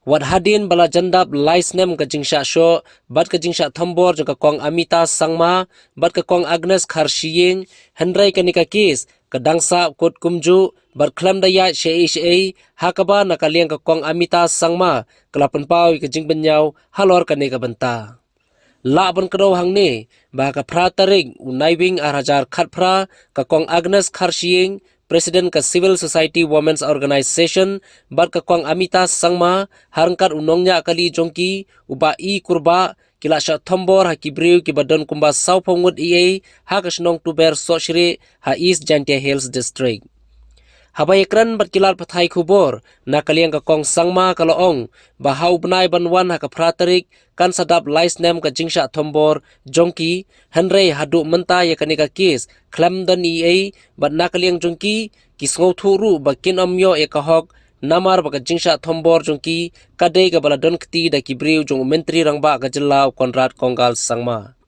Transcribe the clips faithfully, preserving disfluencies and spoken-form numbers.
Wat hadien ba la jan dap lai snem ka jingshah shoh bad ka jingshah thombor jong ka Kong Amita Sangma bad ka Kong Agnes Kharshiing, hynrei kane ka kes ka dang sah kut kumjuh bad khlem da ïaid shaei shaei, ha kaba na ka liang ka Kong Amita Sangma ka la pynpaw ïa ka jingbynñiaw halor kane ka bynta. Lah ban kdew hangne ba ha ka phra tarik u Naiwieng ar hajar khatphra, ka Kong Agnes Kharshiing, President ka Civil Society Women's Organization, bad ka Kong Amita Sangma, ha ryngkat u nongñiah kali jong ki, u Bah E Kurbah, ki la shah thombor ha ki briew kiba don kumba sawphew ngut eiei ha ka shnong Tuber Sohshrieh ha East Jaintia Hills District. Haba ïakren bad ki lad pathai khubor, na ka liang ka Kong Sangma ka la ong ba ha u bnai ban wan ha ka phra tarik kan sa dap lai snem ka jingshah thombor jong ki, hynrei haduh mynta ïa kane ka kes khlem don eiei, bad na ka liang jong ki, ki sngewthuh ruh ba kin ym ïoh ïa ka hok namar ba ka jingshah thombor jong ki ka dei kaba la don kti da ki briew jong u Myntri Rangbah ka jylla, u Conrad Kongkal Sangma.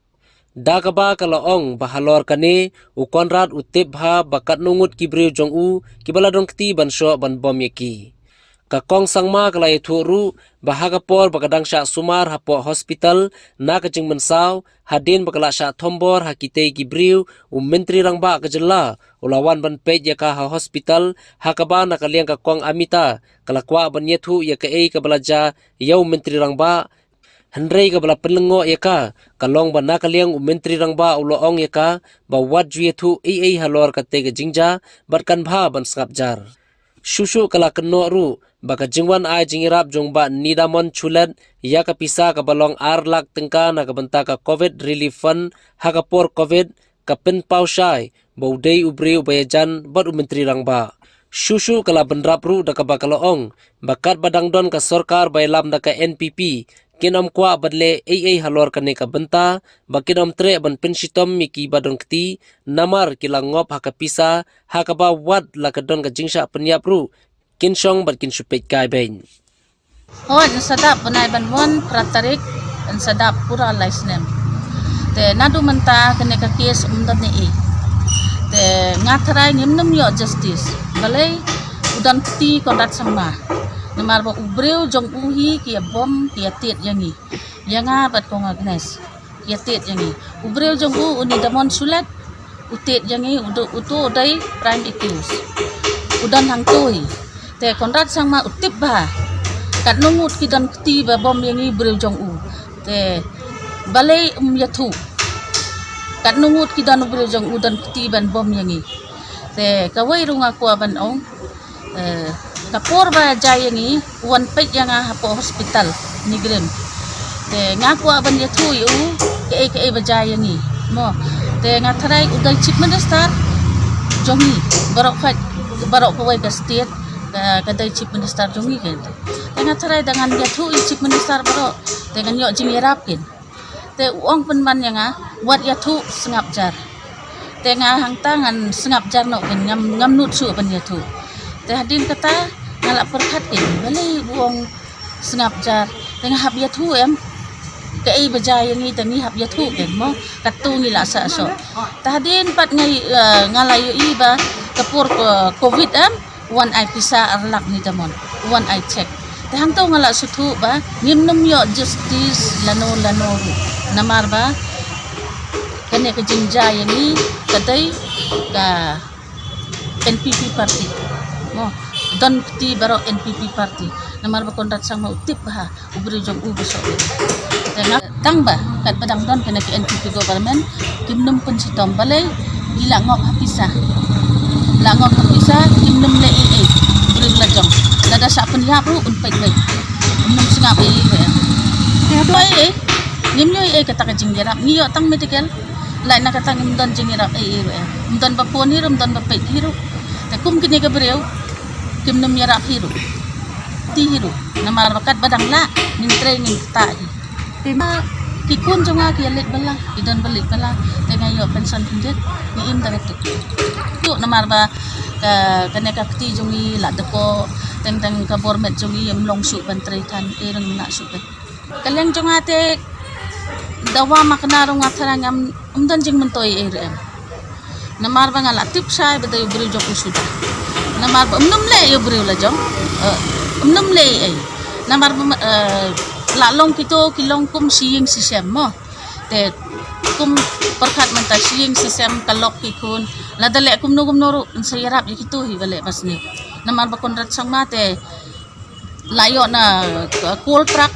Da kaba ka la ong ba halor kane, u Conrad u tip bha ba katno ngut ki briew jong u kiba la don kti ban shoh ban bom ïa ki. Ka Kong Sangma ka la ïathuh ruh ba ha ka por ba ka dang shah sumar hapoh hospital na ka jingmynsaw, hadien ba ka la shah thombor ha kitei ki briew, u Myntri Rangbah ka jylla u la wan ban peit ïa ka ha hospital, ha kaba na ka liang ka Kong Amita ka la kwah ban ïathuh ïa kaei kaba la jia ïa u Myntri Rangbah. Hynrei kaba la pynlyngngoh ïa ka ka long ba na ka liang u Myntri Rangbah u la ong ïa ka ba wat ju ïathuh eiei halor katei ka jingjia bad kan bha ban sngap jar. Shuh shuh ka la kynnoh ruh ba ka jingwan ai jingïarap jong Bah Nidamon Shulet ïa ka pisa kaba long ar lak tyngka na ka bynta ka Covid Relief Fund ha ka por Covid, ka pynpaw shai ba u dei u briew ba ïajan bad u Myntri Rangbah. Shuh shuh ka la bynrap ruh da kaba ka la ong ba katba dang don ka sorkar ba ïalam da ka N P P, kin ym kwah ban leh eiei halor kane ka bynta, ba kin ym treh ban pynshitom ïa kiba don kti, namar ki la ngop ha ka pisa, ha kaba wat la ka don ka jingshah pynïap ruh, kin shong bad kin shu peit kai beiñ. Hooid, yn sa dap bnai ban wan phra tarik, yn sa dap pura lai snem. Te naduh mynta kane ka kes ym don eiei. Te nga tharai ngim nym ïoh justice. Balei u don kti Conrad Sangma. Namar ba u briew jong u hi ki ïa bom ki ïa tied ïa ngi. Ïa nga bad Kong Agnes. Ïa tied ïa ngi. U briew jong u, u Nidamon Shulet, u tied ïa ngi, u do, uto u dei prime accused. U don hangto hi. Te Conrad Sangma u tip bha katno ngut ki don kti ba bom ïa ngi briew jong u. Te balei um ïathuh katno ngut ki don u briew jong u don kti ban bom ïa ngi. Te kawei ruh nga kwah ban ong, eh, ka por ba jia ïa ngi, u wan peit ïa nga hapoh hospital NEIGRIHMS. Te nga kwah ban ïathuh ïa u kaei kaei ba jia ïa ngi. Mo, te nga tharai u dei Chief Minister jong ngi, baroh ka, baroh kawei ka state ka, ka dei Chief Minister jong ngi kein. Te nga tharai da ngan ïathuh ïa Chief Minister baroh, te ngan ïoh jingïarap kein. Te u ong pynban ïa nga, wat ïathuh, sngap jar. Te nga hangta ngan sngap jar noh kein, ngam, ngam nud shuh ban ïathuh. Te hadien kata nga la pyrkhat kein, balei u ong sngap jar. Te nga hap ïathuh em. Kaei ba jia ïa ngi te ngi hap ïathuh kein mo. Katto ngi la sah shoh. Te hadien pat nga, eh, nga la ïohi ba ka por, eh, Covid em. Wan ai pisa ar lak Nidamon, wan ai check. Te hangto nga la sngewthuh ba ngim nym ïoh justice lano lano ruh. Namar ba kane ka jingjia ïa ngi ka dei ka N P P party. Mo, don kti baroh N P P party. Namar ba Conrad Sangma u tip bha u briew jong u ba shoh. Te nga tang ba katba dang don kane ka N P P government, kim nym pynshitom, balei, ngi la ngop ha pisa. La ngop ha pisa, kim nym leh eiei. U briew la jong, lada shah pynïap ruh un peit beit. Ym nym sngap eiei ruh em. Ym ïoh eiei. Ngim ïoh eiei kata ka jingïarap. Ngi ïoh tang medical. Lait na kata ngim don jingïarap eiei ruh em. Ym don ba phone hi ruh, ym don ba peit hi ruh. Te kum kine ki briew kim nym ïarap hi ruh. Ti hi ruh. Namar ba katba dang lah, ngin trei, ngin ktah hi. Te ma ki khun jong nga ki ïa leit bylla, ki don ba leit bylla. Te nga ïoh pension khyndiat, ngi im da kata. Tuh namar ba ka, kane ka kti jong ngi la dkoh, teng teng ka bor met jong ngi ym long shuh ban trei than, ei ruh ngim lah shuh ban. Ka liang jong nga te dawa ma kane ruh nga tharai ngam, ym don jingmyntoi ei ruh em. Namar ba nga la tip shai ba dei u briew jong u suda. Namar ba ym nym leh ïa u briew la jong. Eh, ym nym leh ei. Namar ba, eh, la long kito ki long kum shi ïing shi sem mo. Te kum pyrkhat mynta shi ïing shi sem ka lok ki khun. Lada leh kumno kumno ruh yn sa ïarap ïa kito hi ba leh ba sniew. Namar ba Conrad Sangma te la ïoh na, eh, coal truck.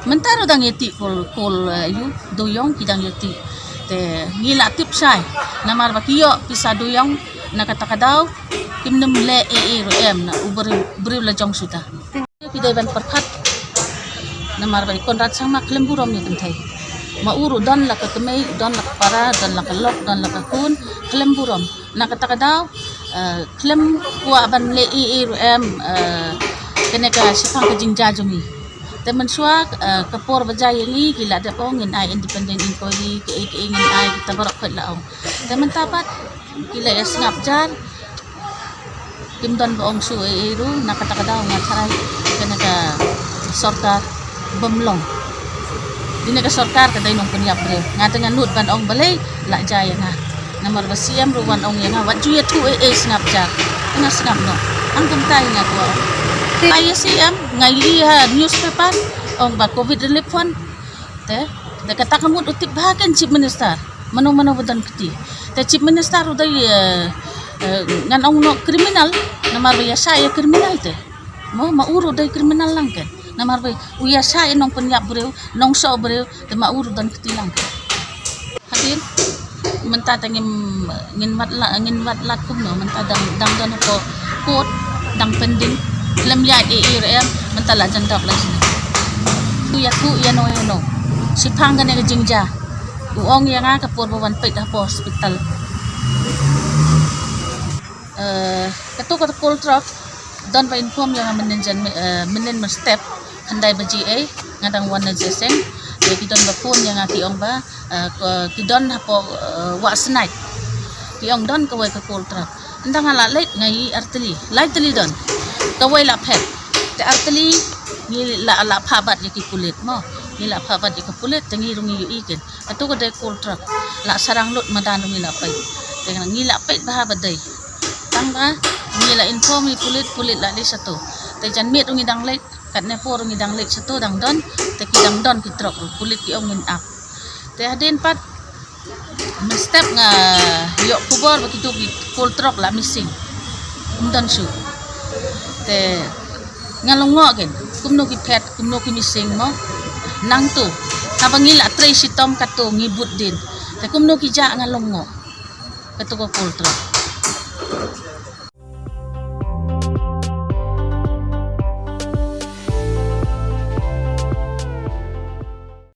Mynta ruh dang ïa tih coal, coal, eh, ïu, duyong ki dang ïa tih. Te ngi la tip shai. Namar ba ki ïoh pisa duyong na kata ka daw. Kim nym leh ei ei ruh em na u briew, briew la jong shuh ta. Ki dei ban pyrkhat. Namar ba i Conrad Sangma khlem burom ïa kynthei. Ma u ruh don la ka kmie, don la ka para, don la ka lok, don la ka khun, khlem burom. Na kata ka daw, eh, khlem kwah ban leh ei ei ruh em, eh, kane ka shiphang ka jingjia jong ngi. Te mynshuwa, eh, ka por ba jia ïa ngi ki la dep ong ngin ai independent inquiry, kaei kaei ngin ai, kita baroh khoit la ong. Te mynta pat ki la ïa sngap jar. Kim don ba ong shuh ei ei ruh, na kata ka daw nga tharai kane ka sorkar bym long. Kane ka sorkar ka dei nongpynïap briew. Nga te nga nud ban ong balei la jia ïa nga. Namar ba C M ruh wan ong ïa nga wat ju ïathuh ei ei, sngap jar. Nga sngap noh. Ang kumta ïa nga kwah ong. Ai ïa C M nga ïohi ha newspaper ong ba covid relief fund. Te, te kata ka mut u tip bha ken Chief Minister. Mano mano ba don kti. Te Chief Minister u dei, eh, eh, ngan ong noh criminal, namar ba ïa shah ïa criminal te. Mo, ma u ruh u dei criminal lang ken. Namar ba u ïa shah ïa nongpynïap briew, nongshoh briew, te ma u ruh don kti lang ken. Hadien mynta te ngim, ngin wat la, ngin wat lad kumno, mynta dang, dang don hapoh court, dang pending. Khlem ïaid ei ei ruh em, mynta la jan dap la sini. U ïathuh ïano ïano. Shiphang kane ka jingjia. U ong ïa nga ka por ba wan peit hapoh hospital. Eh, kato ka coal truck don ba inform ïa nga mynnin jan, eh, mynnin mynstep khyndai baje ei, nga dang wan na Jesseng. Te ki don ba phone ïa nga ki ong ba, eh, ki don hapoh, eh, Wahsynait. Ki ong don kawei ka coal truck. Ynda nga la leit nga ïohi artylli, lai tylli don. Kawei la phet. Te artylli ngi la, la phah bat ïa ki pulit mo. Ngi la phah bat ïa ki pulit te ngi ruh ngi ïohi ken. Kato ka dei coal truck. La sarang lut madan ruh ngi la peit. Te ngi la peit bha ba dei. Tang ba ngi la inform ïa pulit, pulit la leit shato. Te janmiet ruh ngi dang leit, katne por ruh ngi dang leit shato dang don. Te ki dang don ki truck ruh, pulit ki ong ngin ap. Te hadien pat mynstep nga ïoh khubor ba kito ki coal truck la missing. Ym don shuh. Te nga long ngoh ken kumno ki phet, kumno ki missing mo. Nangto haba ngi la trei shitom kato ngi bud dien. Te kumno ki jah nga long ngoh. Kato ka coal truck.